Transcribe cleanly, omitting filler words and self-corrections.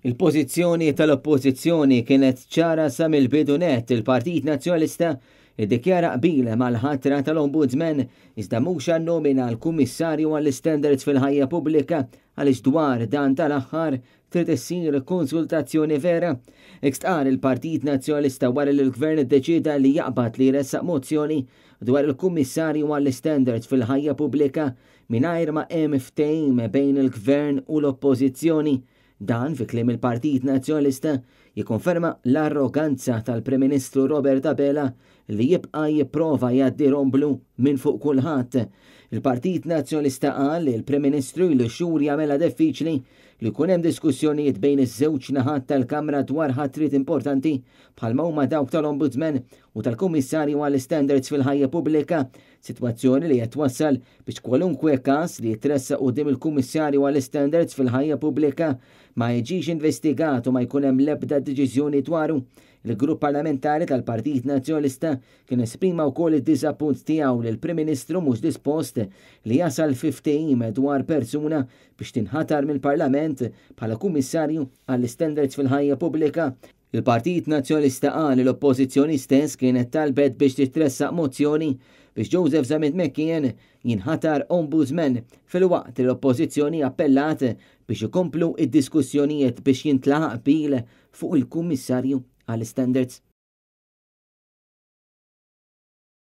Il-pożizzjoni tal-Oppożizzjoni kienet ċara sa mill-bidu nett. Il-Partit Nazzjonalista iddikjara qbil mal-ħatra tal-Ombudsman iżda mhux għan-nomina għall-Kummissarju għall-Istandards fil-Ħajja Pubblika għaliex dwar dan tal-aħħar trid issir konsultazzjoni vera. Hekk stqarr il-Partit Nazzjonalista wara li l-Gvern iddeċieda li jaqbad li jressaq mozzjoni dwar il-Kummissarju għall-Istandards fil-Ħajja Pubblika mingħajr ma hemm ftehim bejn il-Gvern u l-Oppożizzjoni. Dan, fi kliem il-Partit Nazzjonalista, jikkonferma l-arroganza tal-Prim Ministru Robert Abela li jibqa' jipprova jgħaddi romblu minn fuq kulħadd. Il-Partit Nazzjonalista qal li l-Prim Ministru ilu xhur jagħmilha diffiċli li jkun hemm diskussjonijiet bejn iż-żewġ naħat tal-Kamra dwar ħatriet importanti bħalma huma dawk tal-Ombudsman u tal-Kummissarju għall-Istandards fil-Ħajja Pubblika. Sitwazzjoni li qed twassal biex kwalunkwe każ li jitressaq quddiem il-Kummissarju għall-Istandards fil-Ħajja Pubblika ma jiġix investigat u ma jkun hemm l-ebda deċiżjoni dwaru. Il-Grupp Parlamentari tal-Partit Nazzjonalista kien esprima wkoll id-diżappunt tiegħu li l-Prim Ministru mhux dispost li jasal fi ftehim dwar persuna biex tinħatar mill-Parlament bħala Kummissarju għall-Istandards fil-Ħajja Pubblika. Il-Partit Nazzjonalista qal li l-Oppożizzjoni stess kienet talbet biex titressaq mozzjoni biex Joseph Zammit McKeon jinħatar Ombudsman filwaqt li l-Oppożizzjoni appellat biex ikomplu d-diskussjonijiet biex jintlaħaq qbil fuq il-Kummissarju għall-Istandards.